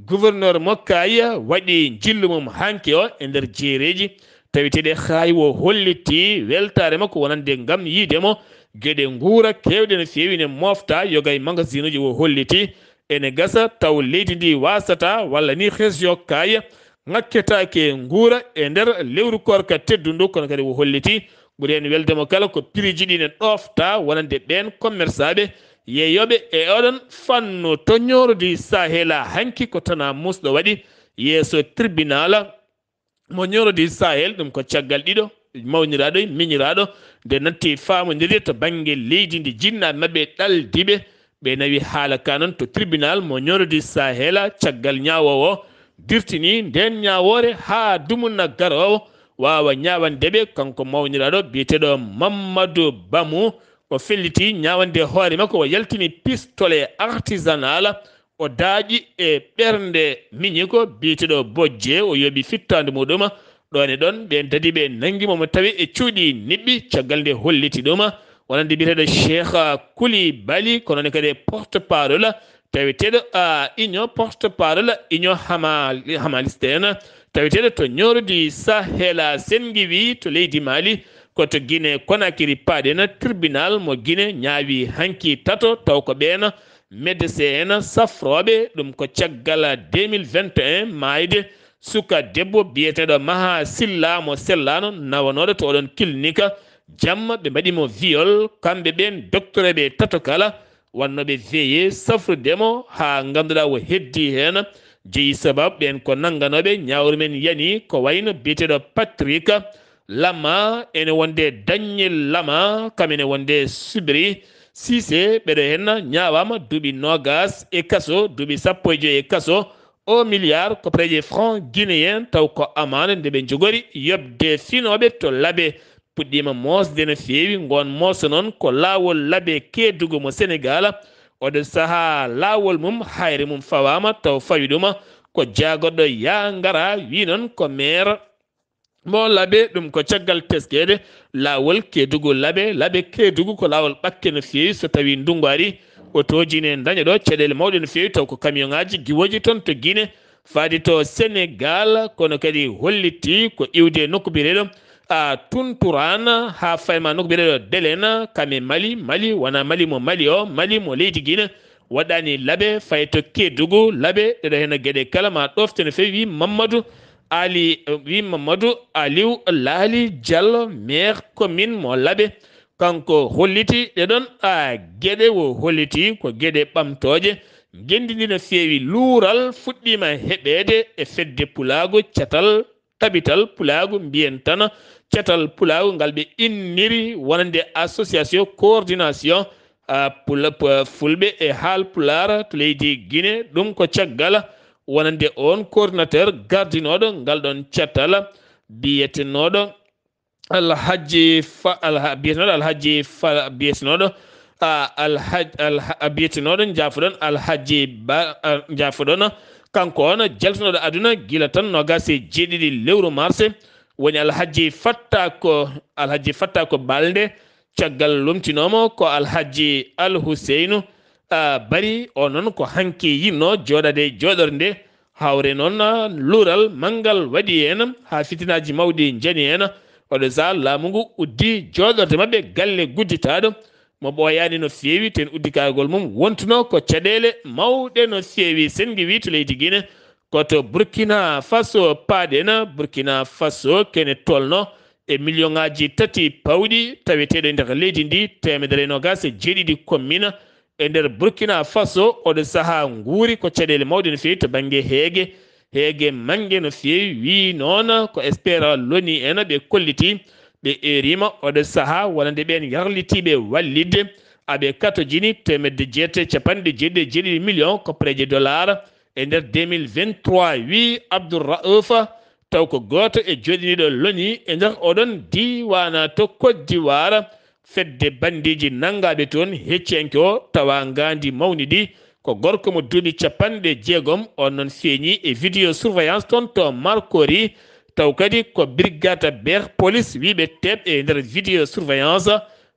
gouverneur mo Kaya waɗi njillu mum hanki o e nder jeereeji taweteeɗi. Hay o holliti weltaare makko wonande ngam yiide mo geɗe nguura keewɗe no feewi ne mofta yoga e magasinuuji. O holliti ene gasa taw leydi ndi wasata walla ni région Kaya ŋakketaake nguura e nder lewru koorka teddundu, kono kadi o holliti ɓuri heen welde mo kala ko piriiji ɗi ne ɗoofta wonande ɓeen commerçaaɓe yeeyooɓe e oɗon fannu. To ñoorodi Sahela hanki ko tana musɗo waɗi yeeso tribunal mo ñoorodi Sahel, ɗum ko caggal ɗiɗo mawniraaɗo e miñiraaɗo nde natti faamondirde to bannge leydi ndi jinnaaɓe maɓɓe ɗaldiiɓe. Ɓe nawi haala ka noon to tribunal mo ñoorodi Sahela caggal ñaawoowo dirtini ndeen ñaawoore haa dumunna garoowo waawa ñaawande ɓe. Kanko mawniraaɗo biyeteeɗo Mamadou Bamou o felliti ñaawande hoore makko, o yaltini pistolet artisanal, o daaƴi e ɓernde miñiko biyeteeɗo Bojje, o yooɓi fittaandu muɗum. Ɗoon e ɗoon, ɓeen dadiiɓe nanngi mo, mo tawi e cuuɗi niɓɓi, caggal nde holliti ɗum wonande biyeteeɗo Cheikh Koulibaly, kono ne kadi e porte-parole taweteeɗo, a, union, porte-parole union Hamal-, Hamaliste en, taweteeɗo to ñoorodi Sahela Senngi wi to leydi Mali, ko to Guinée Conakry paaɗen. Tribunal mo Guinée ñaawi hanki tato, taw ko ɓeen médecin en safrooɓe, ɗum ko caggal deux mille vingt et un maayde suka debbo biyeteeɗo Maha Silla mo sellaano nawanooɗo to oɗon clinique jamma, ɓe mbaɗi mo viol, kamɓe ɓeen docteur ɓe tato kala, wannooɓe veillé safrude mo haa ngannduɗaa o heddii heen. Jeyi sababu ɓeen ko nannganooɓe ñaawru men yani ko wayno biyeteeɗo Patrick Lama ene wonde Dañel Lama, kam ene wonde Sibiri Siise, ɓeɗo hen ñaawaama duuɓi noogas e kaso, duuɓi sappo e joyi e kaso. O milliard koppareeje franc guinéen, taw ko amaana nde ɓe njogori yoɓde finooɓe to Labe. Puɗɗiima moosde no feewi, ngoon mooso noon ko laawol Labe Keedugu mo Senegaal. Oɗo sahaa laawol mum, hayre mum fawaama, taw fawi ɗuma ko jaagoɗo yaa ngara, wi noon ko meer mo Labe. Ɗum ko caggal teskeede laawol Keedugu Labe. Labe Keedugu ko laawol ɓakke no feewi, so tawi ndunngu ari, otooji ne ndaña ɗo caɗeele mawɗe no feewi, taw ko kamiyonŋaaji giwooji toon to Guinée faade to Senegaal, kono kadi holliti ko iwde nokku biyeteeɗo a Tunturaan haa fayma nokku biyeteeɗo Delen, kam e Mali. Mali wona Mali mo Mali o, Mali mo leydi Guinée. Waɗɗaani Labe, fayi to Keedugu. Labe ɗeɗo heen geɗe kala ma ɗoofte no feewi, wi Mamadou Ali, wi Mamadou Aliou Laali Diallo, maire commune mo Labe. Kanko holliti ɗe ɗon a geɗe, o holliti ko geɗe ɓamtooje. Ngenndi ndi no feewi, luural fuɗɗiima heɓeede e fedde pulaagu, catal tabital pulaagu, mbiyen tan catal pulaagu, ngal ɓe inniri wonande association coordination, ah, pula-, pu-, fulɓe e haalpulaar to leydi Guinée. Ɗum ko caggal wonande oon coordinateur gardinooɗo ngal ɗon catal biyetenooɗo Alhaji Fa-, Alha-, biyetenooɗo Alhaji Fa-, biyetenooɗo, ah, Alhaj-, Alha-, biyetenooɗo, njaafoɗon, Alhaji Ba, ah, njaafoɗon. Kanko on jaltunooɗo aduna gila tan noogas e jeeɗiɗi lewru mars, woni Alhaji Fattako, Alhaji Fattako Balde. Caggal lomtinooma ko Alhaji Al Huseynu, ah, Bari, o noon ko hanki yinnoo jooɗaade e jooɗorde nde. Hawre noon, ah, luural manngal waɗi heen, haa fitinaaji mawɗi njani heen. Oɗo sahaa laamu ngu uddi jooɗorde maɓɓe galle gudditaaɗo mo ɓooyaani no feewi, teen udditaagol mum wontunoo ko caɗeele mawɗe no feewi. Senngi wi to leydi Guinée, ko to Burkina Faso paaɗen. Burkina Faso kene tolno e miliyoŋaaji tati pawɗi taweteeɗo e nder leydi ndi, teemedere e noogas e jeeɗiɗi commune e nder Burkina Faso. Oɗo sahaa nguuri ko caɗeele mawɗe no feewi to bannge heege. Heege mannge no feewi, wi noon ko Espérance Loni en ɓe kolliti, ɓe eeriima oɗo sahaa wonande ɓeen yarlitiiɓe wallitde, aɓe katojini teemedde jeetati e capanɗe jeeɗiɗi e jeeɗiɗi million koppareeje dollar e nder deux mille vingt-trois, wi Abdoul Raouf, taw ko gooto e jooɗiniiɗo Loni e nder oɗon diiwaan to Côte d'Ivoire. Fedde banndiiji nanngaaɓe toon hecciyanke o, tawa ngaandi mawni ɗi, ko gorko mo duuɓi capanɗe jeegom. On noon feeñi e vidéo surveillance toon to Marcory, taw kadi ko brigade ber police wiiɓe teeɓ e nder vidéo surveillance.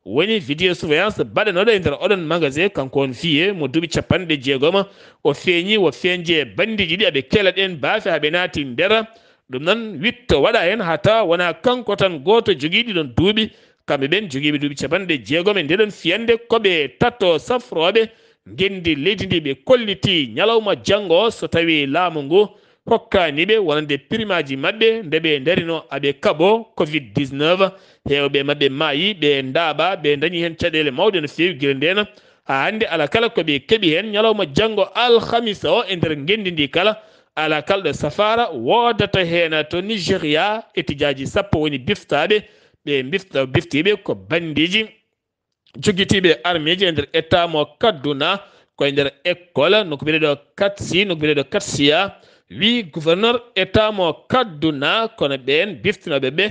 Woni vidéo surveillance baɗanooɗo e nder oɗon magasin, kanko on vieux mo duuɓi capanɗe jeegom. O feeñi, o feeñje banndiiji ɗi aɓe kela ɗeen baafe haa ɓe naati nder. Ɗum noon, witto waɗa heen haa tawa wonaa kanko tan gooto jogii ɗiɗon duuɓi. Kamɓe ɓeen jogiiɓe duuɓi capanɗe jeegom e ndeɗon fiyannde, ko ɓe tato safrooɓe ngenndi leydi ndi ɓe kolliti ñalawma janngo o, so tawii laamu ngu hokkaani ɓe wonande primaaji maɓɓe nde ɓe ndarino aɓe kaɓo covid dix-neuf. Heewɓe maɓɓe maayi, ɓe ndaaɓa, ɓe ndañi heen caɗeele mawɗe no feewi gila ndeen. Haa hannde, alaa kala ko ɓe keɓi heen ñalawma janngo alhamisa o e nder ngenndi ndi kala. Alaa kala ɗo safaara woodata heen to Nigeria, etijaaji sappo woni biftaaɓe. Ɓe bifta-, biftiiɓe ko banndiiji jogitiiɓe armeeji e nder État mo Kaduna, ko e nder école, nokku biyeteeɗo Katsi, nokku biyeteeɗo Katsiya, wi gouverneur État mo Kaduna, kono ɓeen biftinooɓe ɓe,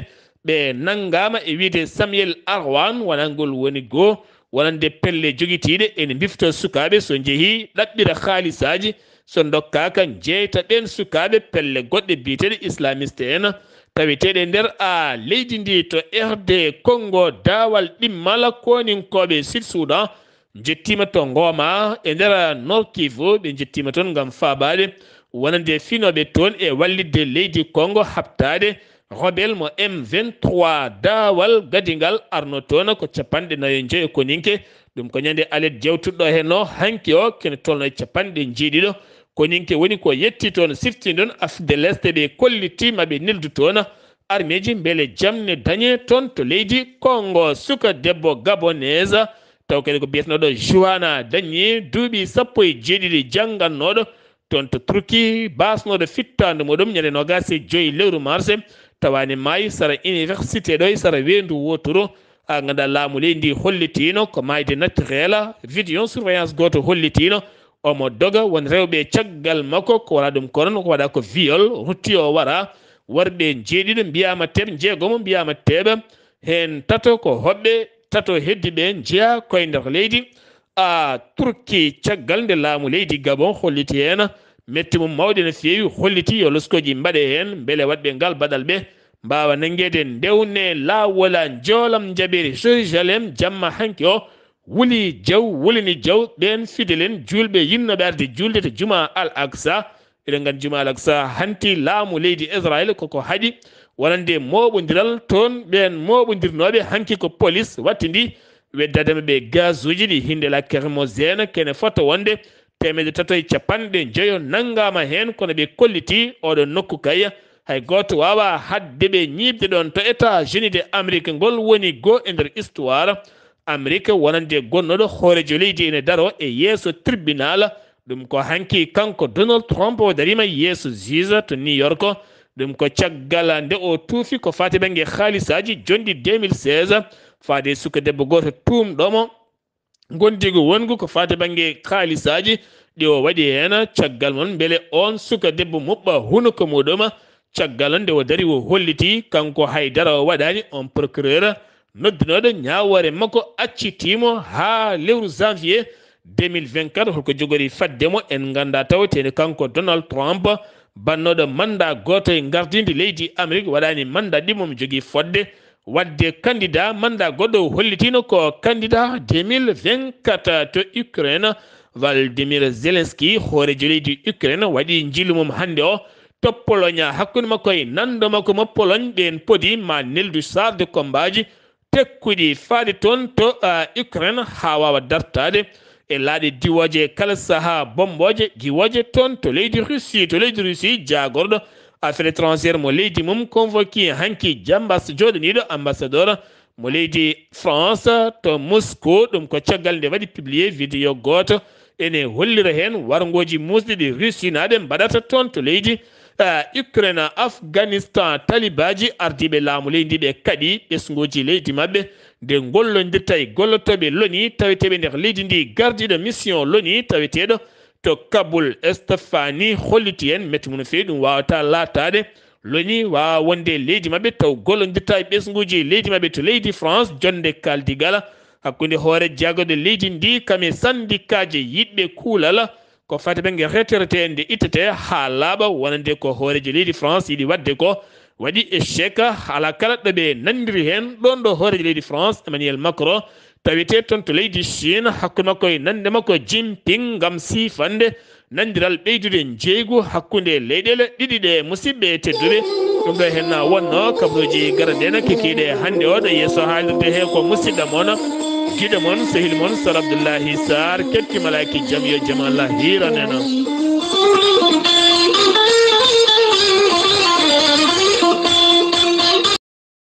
ɓe nanngaama e wiyde Samuel Arwan, wonangol woni goo wonande pelle jogitiiɗe ene mbifta sukaaɓe, so njehii ɗaɓɓira haalisaaji, so ndokkaaka njeyta ɓeen sukaaɓe pelle goɗɗe biyeteeɗe islamiste en, taweteeɗe nder a leydi ndi to R D Congo, daawal ɗimmal kooninkooɓe Sud Soudan, njettiima to Ngoma e nder Nord Kivu, ɓe njettiima toon ngam faabaade wonande finooɓe toon e wallitde leydi Congo haɓtaade rebelle mo M vingt-trois. Daawal gadingal arno toon ko capanɗe nayo e njoyo koninke. Ɗum ko ñande alet jewtuɗo heen o, hanki o, kene tolno e capanɗe njeeɗiɗo koninke woni ko yetti toon. Siftinɗon Afrique de l'Est, ɓe kolliti ma ɓe neldu toon armeeji mbele jam ne dañe toon to leydi Congo. Suka debbo gabonaise, taw kadi ko biyetenooɗo Johanna, dañi duuɓi sappo e jeeɗiɗi, janngannooɗo toon to Turki, baasnooɗo fittaandu muɗum ñande noogas e joy lewru mars, tawaani maayi sara université ɗo e sara weendu wooturu. A nganndaa laamu leydi ndi hollitiino ko maayde naturel. Vidéo surveillance gooto hollitiino omo doga won rewɓe caggal makko, ko wala ɗum kono ko waɗa ko viol, rutti o wara. Worɓe njeeɗiɗo mbiyaama teɓ, njeegomo mbiyaama teɓa, heen tato ko hoɓɓe, tato heddi ɓe njeya koye nder leydi. A Turki, caggal nde laamu leydi Gabon holliti heen metti mum mawɗi no feewi, holliti yo loskooji mbaɗe heen mbele waɗɓe ngal baɗal ɓe mbaawa nanngeede ndewne laawola njoolam njaɓeeri Jérusalem jamma hanki o. Wuli jaw, wulini jaw, ɓeen fidelen juulɓe yinnooɓe arde juulde to Juma Al Aqsa. Eɗen nganndi Juma Al Aqsa hanti laamu leydi Israel koko haɗi wonande mooɓondiral toon. Ɓeen mooɓondirnooɓe hanki ko polis wattindi weddaade maɓɓe gazuuji ɗi hinde lacrymogène kene fota wonde teemedde tato e capanɗe njoyo nanngaama heen, kono ɓe kolliti oɗo nokku kay hay gooto waawaa haɗde ɓe ñiiɓde ɗoon. To États-Unis de Amérique ngol woni goo e nder histoire Amérique wonande gonnooɗo hooreejo leydi ene daroo e yeeso tribunal. Ɗum ko hanki kanko Donald Trump o dariima yeeso juge to New York. Ɗum ko caggal nde o tuufi ko faati bannge haalisaaji jonɗi deux mille seize faade e suka debbo gooto tuumɗo mo ngondiigu wonngu ko faati bannge haalisaaji ɗi o waɗi heen. Caggal mum mbele oon suka debbo muɓɓa hunuko muɗum. Caggal nde o dari o holliti kanko haydara o waɗaani, on procureur noddunooɗo ñaawoore makko accitiimo haa lewru janvier deux mille vingt-quatre. Holko jogori fadde mo en nganndaa taw tene kanko Donald Trump bannooɗo mandat gooto e ngardiindi leydi Amérique waɗaani mandat ɗimmo mo jogii fodde waɗde candidat. Mandat goɗɗo o hollitiino ko candidat deux mille vingt-quatre to Ukraine. Volodymyr Zelensky, hooreejo leydi Ukraine, waɗi njillu mum hannde o to Pologne hakkunde makko e nanndo makko mo Pologne. Ɓeen podi ma neldu char de combat ji tekkuɗi faade toon to, ah, Ukraine haa waawa dartaade e laaɗe diwooje kala sahaa bombooje diwooje toon to leydi Russie. To leydi Russie, jaagorɗo affaire étrangère mo leydi mum convoqué hanki jambas jooɗaniiɗo ambassadeur mo leydi France to Moscou. Ɗum ko caggal nde waɗi publié vidéo gooto ene hollira heen warngooji muusɗi ɗi Russinaaɓe mbaɗata toon to leydi, ah, Ukraine. Afghanistan, talibaaji ardiiɓe laamu leydi ɓe kaɗi ɓesnguuji leydi maɓɓe nde gollondirta e gollotooɓe loni taweteeɓe nder leydi ndi. Gardiiɗo mission loni taweteeɗo to Kabul, Stefani, holliti en metti mum no feewi ɗum waawata laataade. Loni waawa wonde leydi maɓɓe taw gollondirta e ɓesnguuji leydi maɓɓe to leydi France. Jonnde kaaldigal hakkunde hoore jaagorɗe leydi ndi kam e sandikaaji yiɗɓe kuulal ko fati bannge retraité nde ittete haa laaɓa wonande ko hooreejo leydi France yiɗi waɗde ko waɗi échec. Alaa kala ɗo ɓe nanndiri heen ɗoon ɗo hooreejo leydi France Emmanuel Macron tawetee toon to leydi Chine hakkunde makko e nannde makko Jinping ngam siifande nanndiral ɓeydude njeeygu hakkunde leyɗeele ɗiɗi ɗe. Musidɓe tedduɓe, ɗum ɗo heen wonno kabaruuji garanɗe en kikiiɗe hannde o ɗo yeeso haalirde he ko musidɗo mon giɗo mon sehil mon Sar Abdoullahi Sarr. Ketti malaaki jam yo jam Allah hiiran en.